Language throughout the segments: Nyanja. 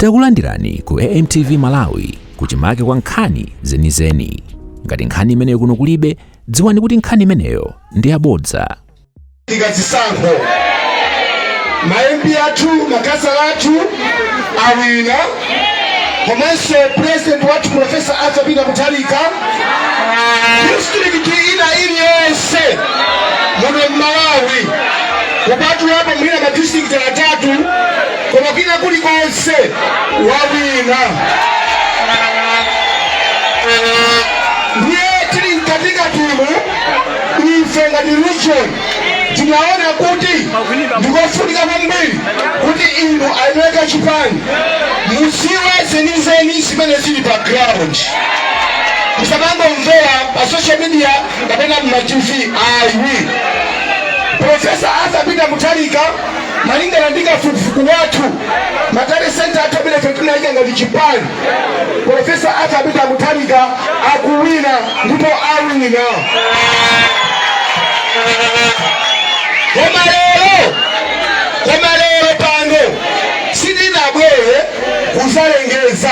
Takulandirani ku AMTV Malawi kuchimake kwa nkhani zenizeni. Ngati nkhani imeneyo kuno kulibe, dziwani kuti nkhani imeneyo ndi yabodza. Zisankho, ma MP athu, makhansala athu awina, komanso president wathu Professor Arthur Peter Mutharika, district ina iliyonse muno mMalawi, kupatulapo mwina ma district atatu, koma kwina kulikonse wawina. Ndiye tili mkatikatimu, ife ngati region tinaona kuti ndikofunika kwambiri kuti inu eni ake chipani muziwe zenizeni zimene zili pa ground, musamangomvera pa social media kapena mma TV ayi. Professor Arthur Peter Mutharika, malingana ndi kafukufuku wathu, ma tally center athu amene ife tinayika ngati chipani, Professor Arthur Peter Mutharika akuwina ndipo awina. Koma lero pano sitinabwere kuzalengeza.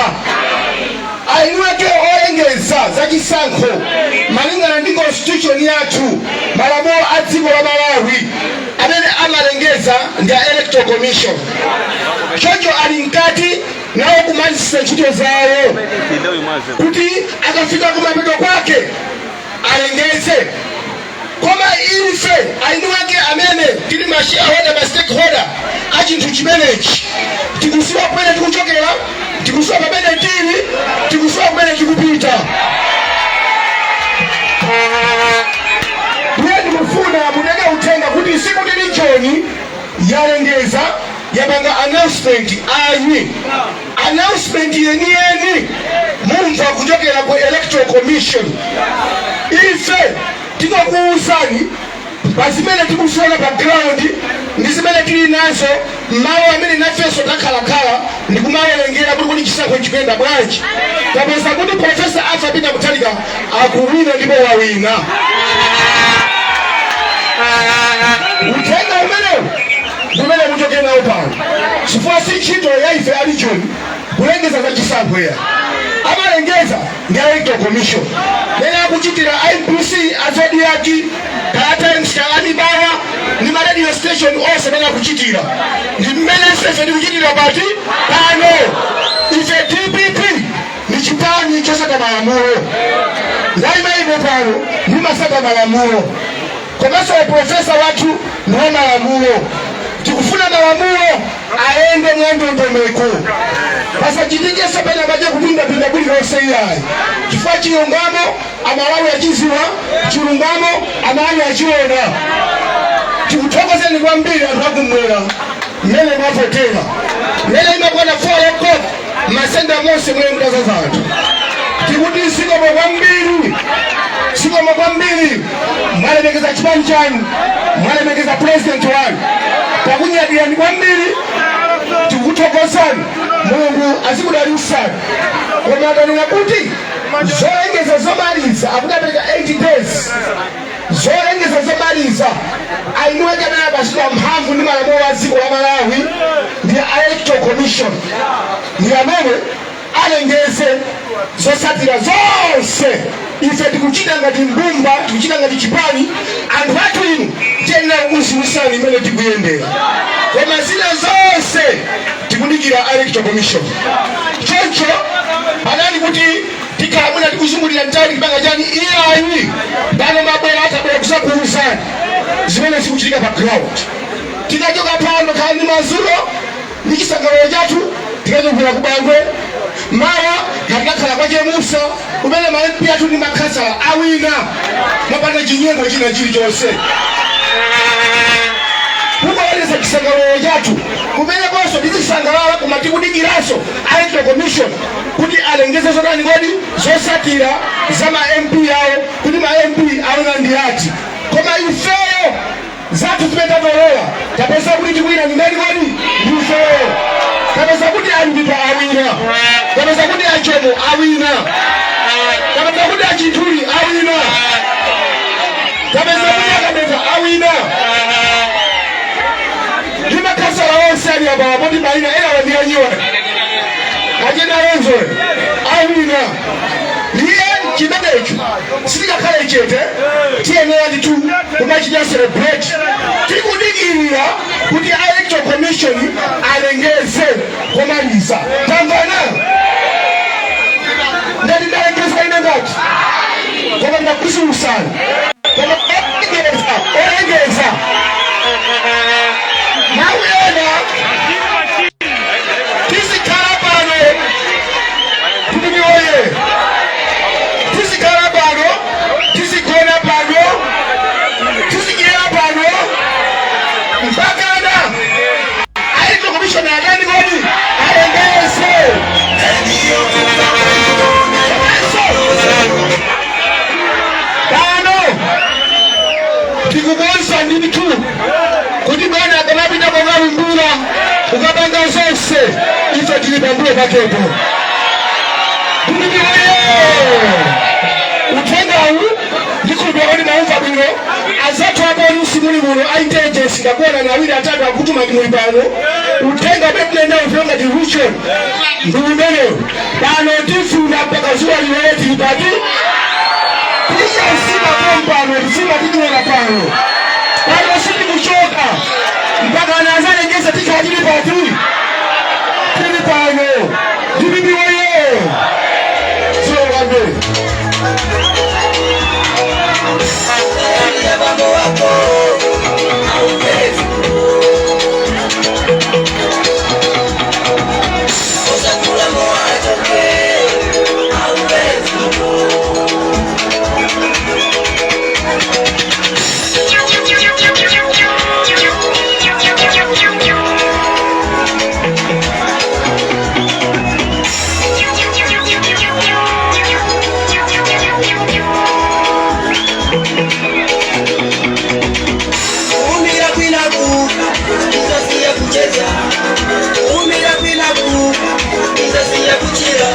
Eni ake olengeza za chisankho, malingana ndi constitution yathu, malamulo a dziko la Malawi, amene amalengeza ndi a Electoral Commission. Choncho ali mkati nawo kumalizisa ntchito zawo kuti akafika kumapeto kwake alengeze. Koma ife eni ake amene tili ma shareholder, ma stakeholder a chinthu chimenechi, tikuziwa kumene tikuchokera, tikuziwa pamene tili, tikuziwa kumene tikupita. Ndiye ndikufuna mutenge uthenga kuti sikuti region yalengeza, yapanga announcement ayi. Announcement yeniyeni mumva kuchokera ku Electoral Commission. Ife tingokuwuzani pa zimene tikuziona pa ground ndi zimene tili nazo m'malo amene nafenso takhalakhala ndikumawerengera kuti kodi chisankho chikuyenda bwanji. Tapeza kuti Professor Arthur Peter Mutharika akuwina ndipo wawina. Uthenga umenewu kumene muchoke nawo pano, chifukwa si ntchito ya ife a region kulengeza za chisankho ya. Amalengeza ndi a Electoral Commission, mene akuchitira MBC, a Zodiak, kaya Times, kaya Mibawa ndi ma radio station onse, mene akuchitira ndi mmene ife tikuchitira pati pano. Ife DPP ndi chipani chosata malamulo. Ndayima ine pano, ndimasata malamulo, komanso professor wathu ndi wa malamulo. Tikufuna malamulo ayende mwandondomeko, pasachitikenso pena paja kupindapinda kulikonse iyayi, chifukwa chilungamo Amalawi achiziwa, chilungamo Amalawi achiona. Tikuthokozeni kwambiri anthu akumwera mmene mwavotera. Mmene imakwana 4 o'clock, ma center monse mwe mutazaza anthu. Tikuti zikomo kwambiri, zikomo kwambiri. Mwalemekeza chipani chanu, mwalemekeza president wanu. Takunyadirani kwambiri, tikuthokozani. Mulungu azikudalitsani. Koma atanena kuti zolengeza zomaliza, akuti apereka 8 days, zolengeza zomaliza, eni ake amene apatsidwa mphamvu ndi malamulo a dziko la Malawi ndi a Electoral Commission, ndi amene alengeze zotsatira zonse. Ife tikuchita ngati mbumba, tikuchita ngati chipani. Anthu athu inu tiyenera kukuziwisani imene tikuyendera, koma zina zonse tikudikira Electoral Commission. Choncho panali kuti tikhala mwina tikuzungulira mtali kupanga chani, iyayi. Pano mabwera, atabwera kusakuuzani zimene zikuchitika pa ground. Tikachoka pano, khala ndi madzulo ndi chisangalalo chathu, tikachokera ku Bangwe mawa, katikakhala kwa Chemusa kumene ma MP athu ndi makhansala awina mopanda chinyengo china chilichonse, kukoleza chisangalalo chathu kumenekonso tizisangalala. Koma tikudikiranso Electoral Commission kuti alengeze zotani kodi, zosatira za ma MP awo, kuti ma MP awina ndi ati. Koma ifeyo zathu zimene tatolera, tapeza kuti tikuwina ndi ndani kodi? Ndifeyo. Tapeza kuti Alipita awina, tapeza kuti Achomo awina, tapeza kuti Achintuli awina, tapeza kuti Akabeta awina, ndi makhansala onse ali apa, poti mayina ena wandiyanyiwa. Mzoe awina. Ndiye chimenecho sitikakhale chete, tiyenera nditu kumachita celebrate, tikudikirira kuti a Electoral Commission alengeze komaliza. Tamvana? Ngati ndalengeza ine ngati koma ndakuziusana, koma olengeza, olengeza mawu ena, tizikhala pano tikuti oye, tizikhala pano, tizigona pano, tizidyera pano mpakana Electoral Commission akani kodi alengeze. Komanso pano tikukonza ndithu kuti bwana akamapita kokalumbira, kukapanga zonse, ife tili pambuyo pakepo. Kuti oye! Uthengawu ndikhulupira kuti maumva bwino. Azathu apolisi muli muno, a intelligence, ndakuona ni awiri atatu akutuma muli pano. Uthenga umene tinaendawo ife ngati region ndi umenewu. Pano tifuna mpaka zuwa liwere. Tili pati tichasima pano, tisima tidyera pano, pano sitikuchoka mpaka anazalengeza. Tikhala tili pati, tili pano. DPP woye! Sio. Bambo wako hauwezi usakula moachoke hauwezi. Umira kwinaku izasiya kucheza, umira kwinaku izasiya kuchira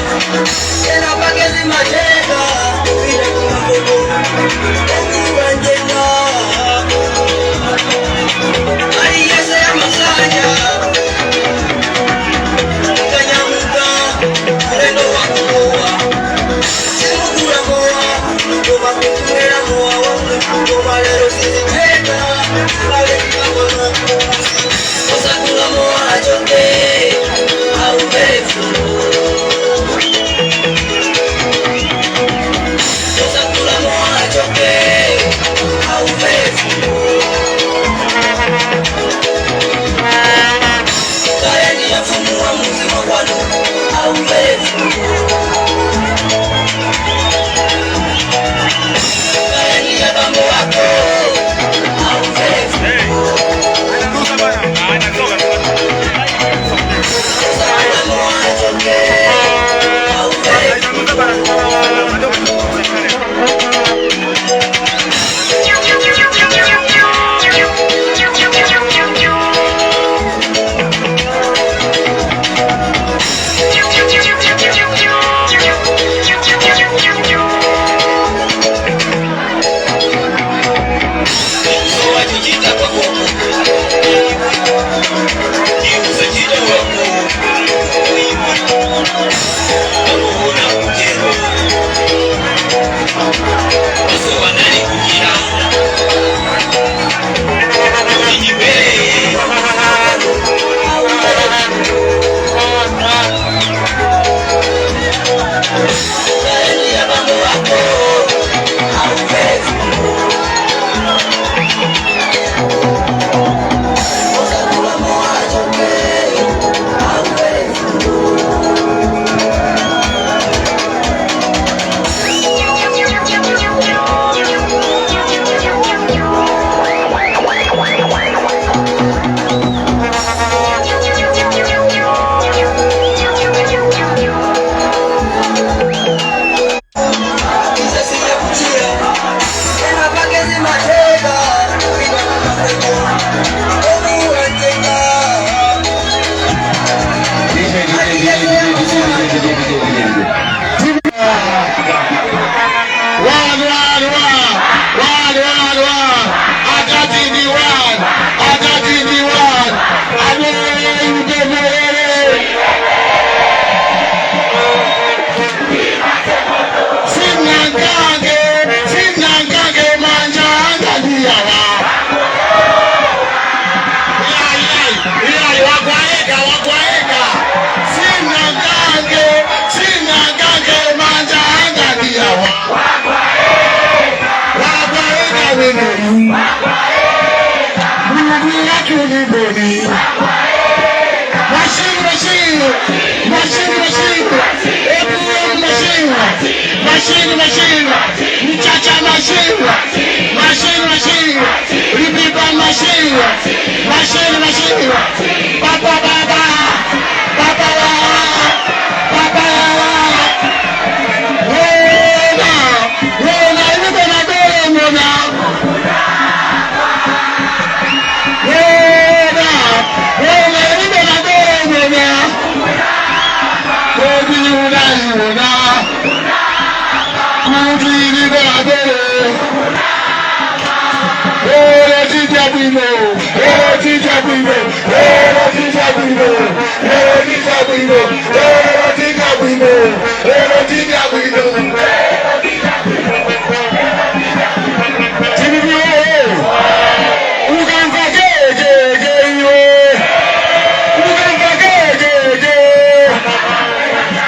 tena pagezi mateka kupita kumaboko okuwanjenga aliyese ya masanja kanyamuka mulendo wakumowa simukula mowa koma kutumira mowa wanga koma lero siziteka sibaletimakono osakula mowa achoke aubefu osakula mowa achoke aubefu kayani yafumu wa muzima kwanu aubefu kayani ya bambo wako aubefu osakula mowa achoke aubefu. Wachijita kwako usachita wako akuona kutero. Machine, machine. APM machine. Machine, machine. Mchacha machine. Machine, machine. Lipipa machine. Machine, machine. Baba, baba. Baba, baba. Wona, wona, ilipo na dole wona. Wona, wona, ilipo na dole wona. Kodi unaiona. Kuti ilipo na dole. Ore tija bwino, ore tija bwino, ore tija bwino, ore tija bwino, ore tija bwino, ore tija bwino. DPP oye! Ukamva ke ke ke iwe. Ukamva ke ke ke.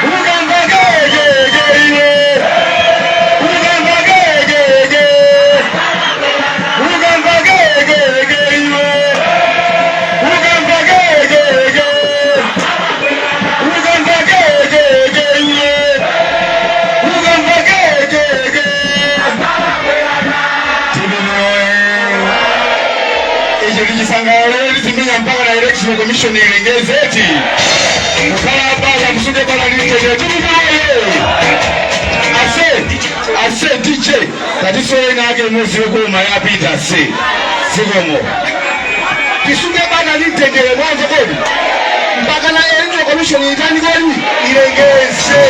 Ukamva ke ke ke iwe. Ukamva ke ke ke. Ukamva ke ke ke iwe. Ukamva ke ke ke. Ukamva ke ke ke iwe. Ukamva ke ke ke. DPP oye! Icho tichisangalalo tizimenya mpaka na Election Commission ilengeze eti kukhala bata msunge bana liteje. DPP oye! Ase ase DJ katisole nake muzi wekuma yapita se zikomo. Tisunge bana litendere mwanzo kodi mpaka na Electoral Commission itani kodi ilengeze.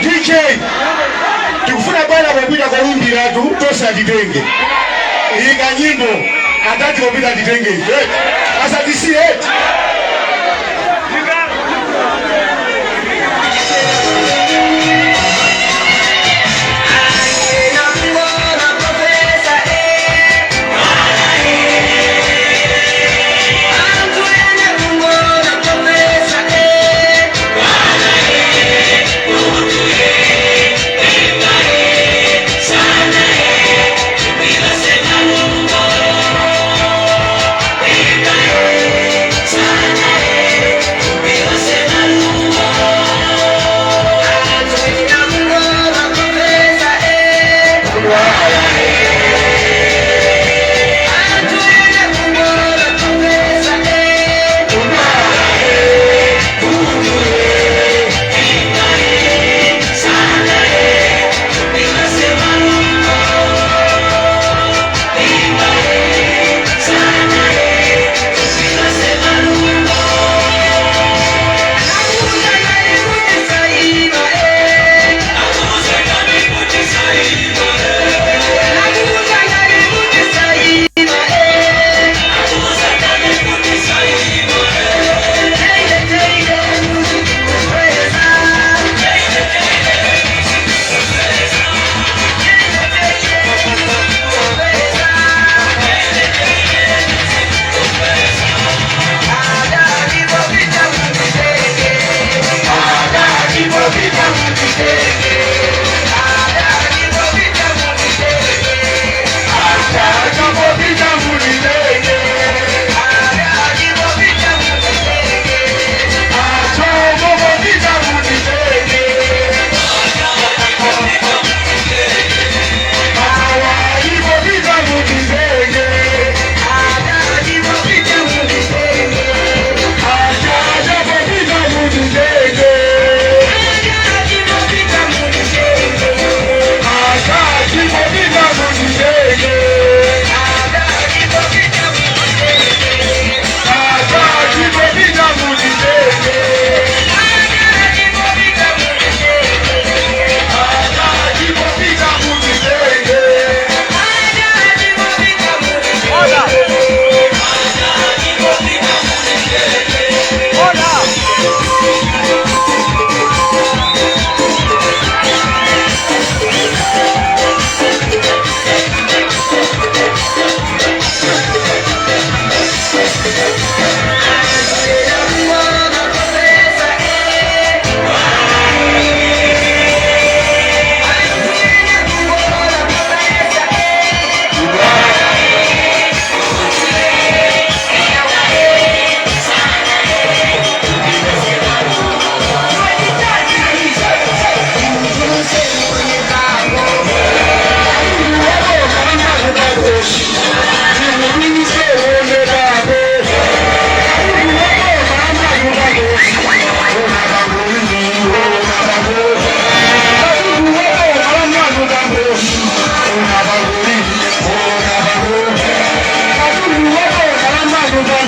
DJ, tikufuna bwana popita kolumbiratu tosatitenge ika nyimbo atati popita titenge ife asatisiye eti. Sana.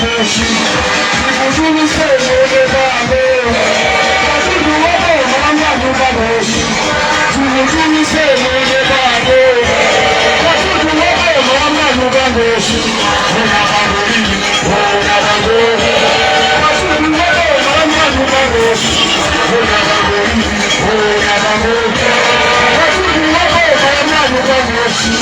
pangozi, timutulutse muone pango. Katundu wa boma la mwanu pangozi, timutulutse muone pango. Katundu wa boma la mwanu pangozi, ona pango lini, ona pango. Katundu wa boma la mwanu pangozi, ona pango lini, ona pango. Katundu wa boma la mwanu pangozi.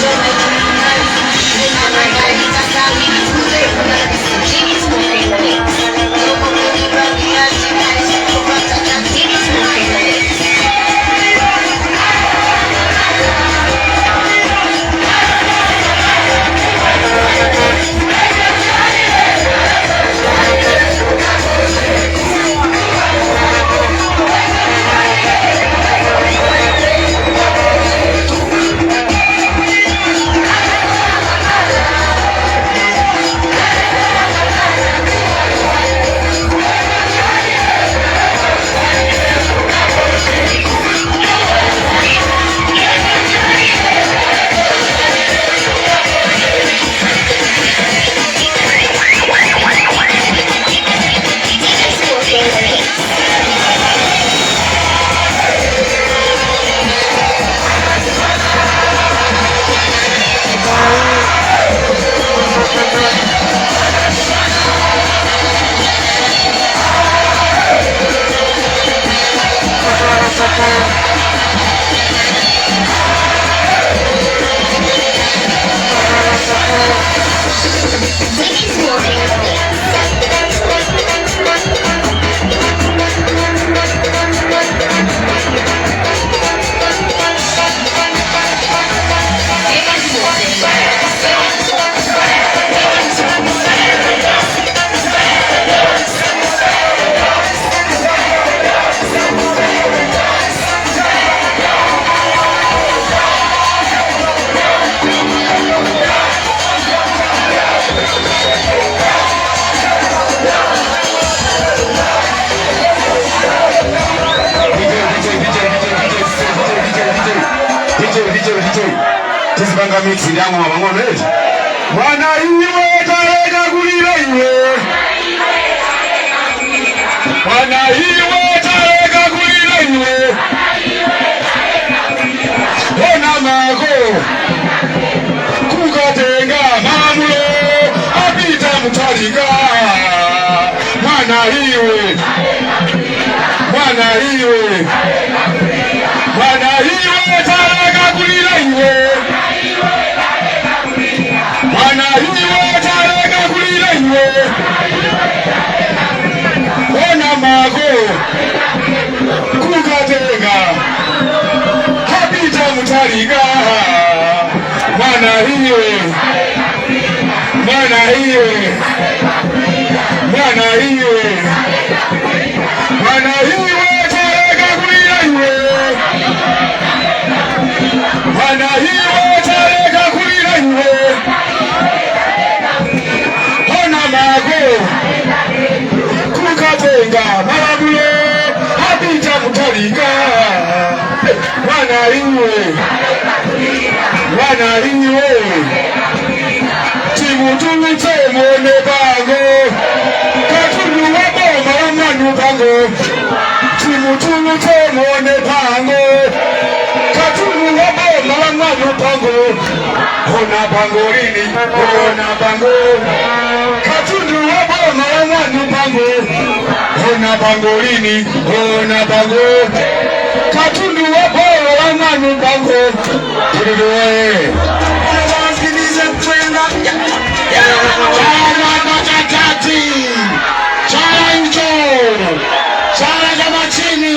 DJ, DJ, DJ, tizipanga mix yangu mabang'ono eti. Mwana iwe taleka kulira iwe. Mwana iwe taleka kulira iwe. Ona mako kukatenga mamulo apita Mutharika. Mwana iwe, mwana iwe, mwana iwe taleka kulira iwe. Mwana iwe taleka kulira iwe. Ona mako kukatenga apita Mutharika. Mwana iwe, mwana iwe, mwana iwe, mwana iwe taleka kulira iwe. Mwana iwe taleka kulira iwe. Ona mako kukatenga malamulo apita Mutharika. Mwana iwe, mwana iwe, timutulutse muone pango. Katundu wa boma la mwanu pango, timutulutse muone pango. Katundu wa boma la mwanu pango, ona pango lini, ona pango. Katundu wa boma la mwanu pango, ona pango lini, ona pango. Katundu wa boma la mwanu pango. Tuliwe. Chama cha kati, chala hicho, chala cha machini,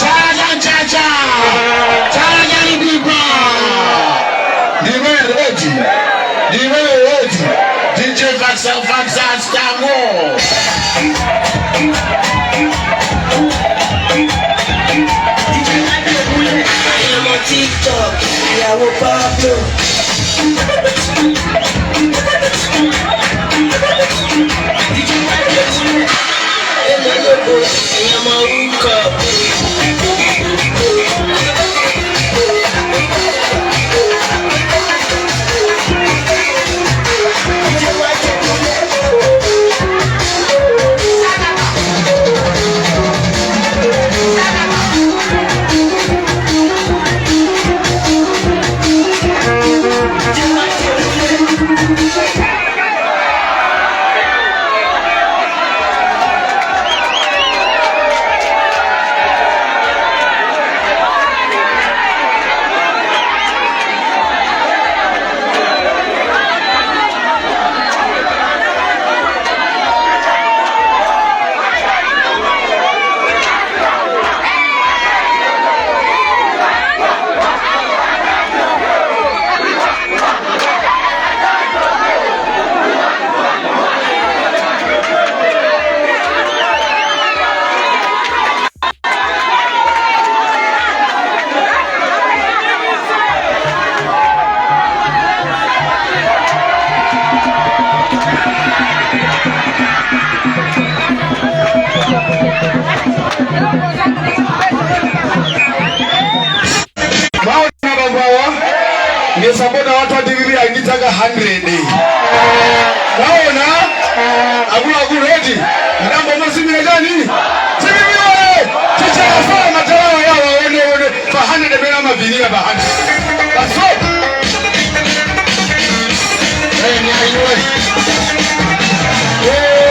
chala cha mchacha, chala cha libigwa. Ndiwe eti, ndiwe eti, DJ Faxa Faxa Stango. TikTok, ìyàwó Pablo. Ẹ̀mọ́ lóko, ẹ̀yàn ọmọ orúkọ. Osapota wathu a DPP ali ndi zaka 100. Waona akuluakulu eti mdambo mozimira chani DPP oye! Chichafaa matalawa yawo aone one pa 100 pena amavinira pa 100 paso. Eh, ni ayiwe. Eh.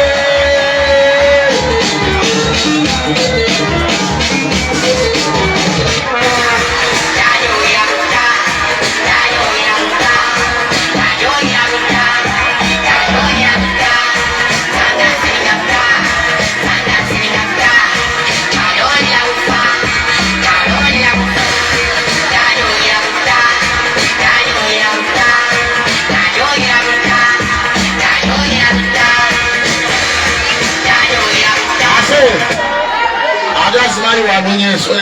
Ase ati azimayi wamenyeso.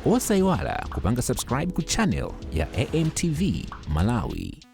Osayiwala kupanga subscribe ku channel ya AMTV Malawi.